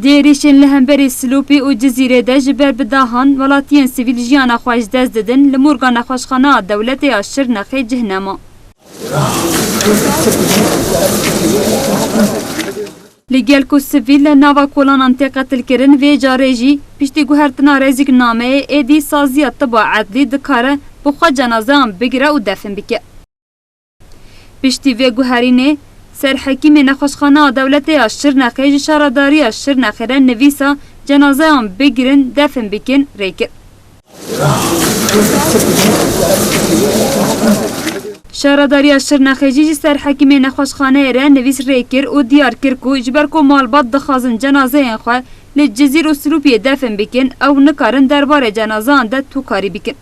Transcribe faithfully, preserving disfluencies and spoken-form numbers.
Di êrîşên li hemberî Silopî û Cizîrê de ji ber bi dahan welatiyên sivîl jiyana xwe ji dest didin, li morga nexweşxaneya dewletê ya Şirnexê cih nema. Li gel ku sivîl li nava kolanan tê qetilkirin, vê carê jî piştî guhertina rezîknameyê êdî saziya tiba edlî dikare bi xwe cenazeyan bigire û defin bike. Piştî vê guherînê, serhekîmê nexweşxaneya dewletê ya Şirnexê ji şaredariya Şirnexê re nivîsa cenazeyan bigirin, defin bikin rê kir. Şaredariya Şirnexê jî ji serhekîmê nexweşxaneyê re nivîs rê kir û diyar kir ku ji ber ku malbat dixwazin cenazeyên xwe li Cizîr û Silûpiyê defin bikin, ew nikarin derbarê cenazeyan de tûkarî bikin.